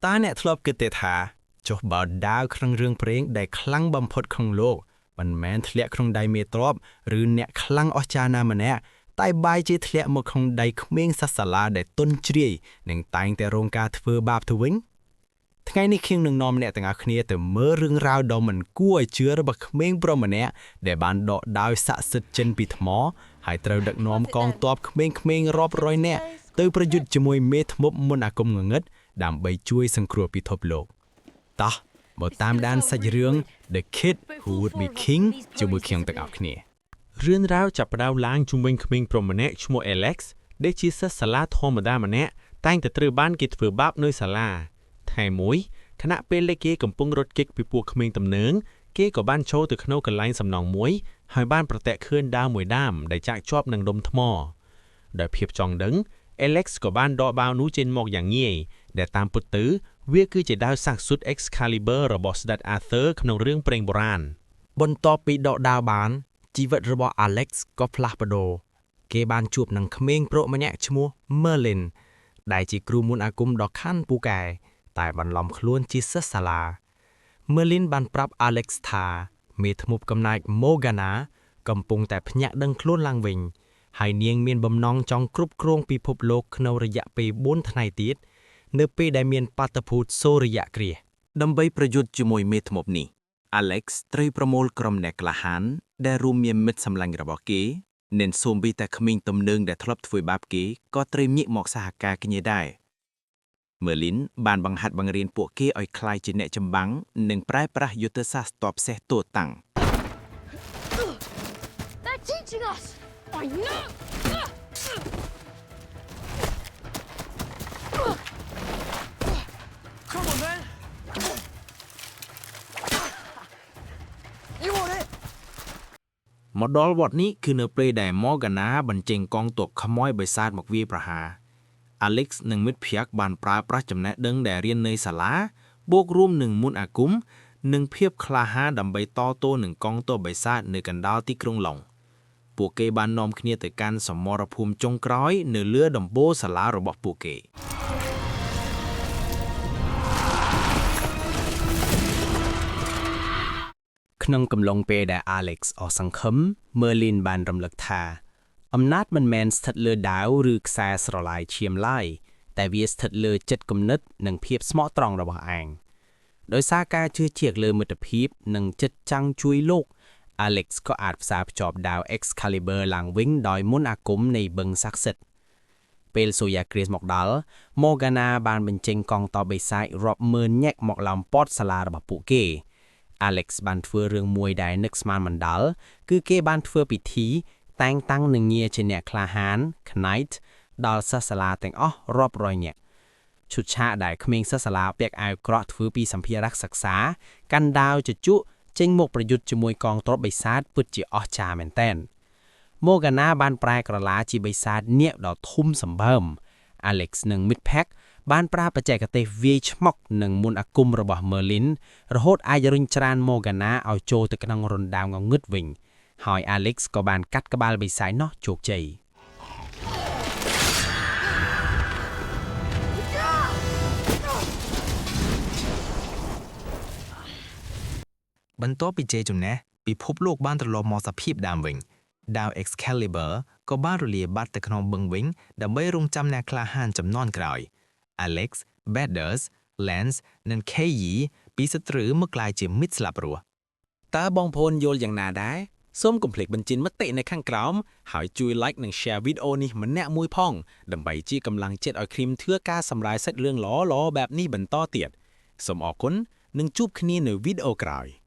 តើអ្នកធ្លាប់គិតទេថាចុះបើដាវក្នុងរឿងព្រេងដែលខ្លាំងបំផុតក្នុងលោកមិនមែនធ្លាក់ក្នុងដៃមេទ្រព្យឬអ្នកខ្លាំងអស្ចារ្យណាម្នាក់តែបែរជាធ្លាក់មកក្នុងដៃក្មេងសិស្សសាលាដែលទន់ជ្រាយនិងតែងតែរងការធ្វើបាបទៅវិញថ្ងៃនេះខ្ញុំនឹងនាំអ្នកទាំងអស់គ្នាទៅមើលរឿងរ៉ាវដ៏មិនគួរឲ្យជឿរបស់ក្មេងប្រុសម្នាក់ដែលបានដកដាវស័ក្តិសិទ្ធិចេញពីថ្មហើយត្រូវដឹកនាំកងទ័ពក្មេងៗរាប់រយនាក់ទៅប្រយុទ្ធជាមួយមេធ្មប់មន្តអាគមងងឹតដើម្បីជួយសង្គ្រោះពិភពលោកតោះមកតាមដានសាច់រឿង The Kid Who Would Be King ជាមួយខ្ញុំទាំងអស់គ្នា រឿងរ៉ាវចាប់ផ្ដើមឡើងជុំវិញក្មេងប្រុសម្នាក់ឈ្មោះ Alex ដែលជាសិស្សសាលាធម្មតាម្នាក់តែងតែត្រូវបានគេធ្វើបាបនៅសាលាថ្ងៃមួយខណៈពេលដែលគេកំពុងរត់គេចពីពួកក្មេងទំនើងគេក៏បានចូលទៅក្នុងកន្លែងសំណង់មួយហើយបានប្រទះឃើញដាវមួយដើមដែលចាក់ជាប់នឹងដុំថ្មដោយភាពចង់ដឹង Alex ក៏បានដកបាវនោះចេញមកយ៉ាងងាយដែលតាមពិតទៅវាគឺជាដាវស័ក្តិសិទ្ធិ Excalibur របស់ស្ដេច Arthur ក្នុងរឿងព្រេងបុរាណ បន្ទាប់ពីដកដាវបានជីវិតរបស់ Alex ក៏ផ្លាស់ប្ដូរគេបានជួបនឹងក្មេងប្រុសម្នាក់ឈ្មោះ Merlin ដែលជាគ្រូមន្តអាគមដ៏ខាន់ពូកែតែបន្លំខ្លួនជាសិស្សសាលា Merlin បានប្រាប់ Alex ថាមេធ្មប់កំណាច Morgana កំពុងតែភ្ញាក់ដឹងខ្លួនឡើងវិញហើយនាងមានបំណងចង់គ្រប់គ្រងពិភពលោកក្នុងរយៈពេល4ថ្ងៃទៀតនៅពេលដែលមានបាតុភូតសូរ្យគ្រាស ដើម្បីប្រយុទ្ធជាមួយមេធ្មប់នេះ Alex ត្រូវប្រមូលក្រុមអ្នកក្លាហានដែលរួមមានមិត្តសម្លាញ់របស់គេនិងសូម្បីតែក្មេងទំនើងដែលធ្លាប់ធ្វើបាបគេក៏ត្រូវងាកមកសហការគ្នាដែរ Merlin បានបង្ហាត់បង្រៀនពួកគេឲ្យក្លាយជាអ្នកចម្បាំងនិងប្រើប្រាស់យុទ្ធសាស្ត្រតបសេះតួតាំង They're teaching us! I know! Come on, man. You want it? មកដល់វត្តនេះគឺនៅពេលដែល Morgana បញ្ចេញកងទ័ពខ្មោចបិសាចមកវាយប្រហារ Alex និងមិត្តភក្តិបានប្រើប្រាស់ចំណេះដឹងដែលរៀននៅសាលាបូករួមនឹងមន្តអាគមនិងភាពក្លាហានដើម្បីតទល់នឹងកងទ័ពបិសាចនៅកណ្ដាលទីក្រុងឡុងពួកគេបាននាំគ្នាទៅកាន់សមរភូមិចុងក្រោយនៅលើដំបូលសាលារបស់ពួកគេ ក្នុងកំឡុងពេលដែល Alex អស់សង្ឃឹម Merlin បានរំលឹកថាអំណាចមិនមែនស្ថិតលើដាវឬខ្សែស្រឡាយឈាមឡើយតែវាស្ថិតលើចិត្តគំនិតនិងភាពស្មោះត្រង់របស់ឯងដោយសារការជឿជាក់លើមិត្តភាពនិងចិត្តចង់ជួយលោក Alex ក៏អាចផ្សារភ្ជាប់ដាវ Excalibur ឡើងវិញដោយមន្តអាគមនៃបឹងស័ក្តិសិទ្ធិពេលសូយ៉ាគ្រីសមកដល់ Morgana បានបញ្ចេញកងទ័ពបិសាចរាប់ម៉ឺននាក់មកឡោមព័ទ្ធសាលារបស់ពួកគេ Alex បានធ្វើរឿងមួយដែលនឹកស្មានមិនដល់គឺគេបានធ្វើពិធីតែងតាំងនឹងងារជាអ្នកក្លាហាន Knight ដល់សិស្សសាលាទាំងអស់រាប់រយនាក់ឈុតឆាកដែលក្មេងសិស្សសាលាពាក់អាវក្រក់ធ្វើពីសម្ភារៈសិក្សាកាន់ដាវជជក់ចេញមកប្រយុទ្ធជាមួយកងទ័ពបិសាចពិតជាអស្ចារ្យមែនទែន Morgana បានប្រែក្រឡាជាបិសាចនាគដ៏ធំសម្បើម Alex និងមិត្តភក្តិបានប្រើបច្ចេកទេសវាយឆ្មុកនិងមន្តអាគមរបស់ Merlin រហូតអាចរុញច្រាន Morgana ឲ្យចូលទៅក្នុងរណ្ដៅងងឹតវិញ ហើយ Alex ក៏បានកាត់ក្បាលបិសាចនោះជោគជ័យ បន្ទាប់ពីជ័យជំនះពិភពលោកបានត្រឡប់មកសភាពដើមវិញដាវ Excalibur ក៏បានរលាបាត់ទៅក្នុងបឹងវិញដើម្បីរងចាំអ្នកក្លាហានចំនួនក្រោយ Alex, Beders, Lance និង Kei ពីសត្រូវមកក្លាយជាមិត្តស្លាប់រស់ តើបងប្អូនយល់យ៉ាងណាដែរសូមកុំភ្លេចបញ្ចេញមតិនៅខាងក្រោមហើយជួយ like និង share វីដេអូនេះម្នាក់មួយផងដើម្បីជាកម្លាំងចិត្តឲ្យខ្ញុំធ្វើការសម្រាយសាច់រឿងល្អៗបែបនេះបន្តទៀតសូមអរគុណនិងជួបគ្នានៅវីដេអូក្រោយ។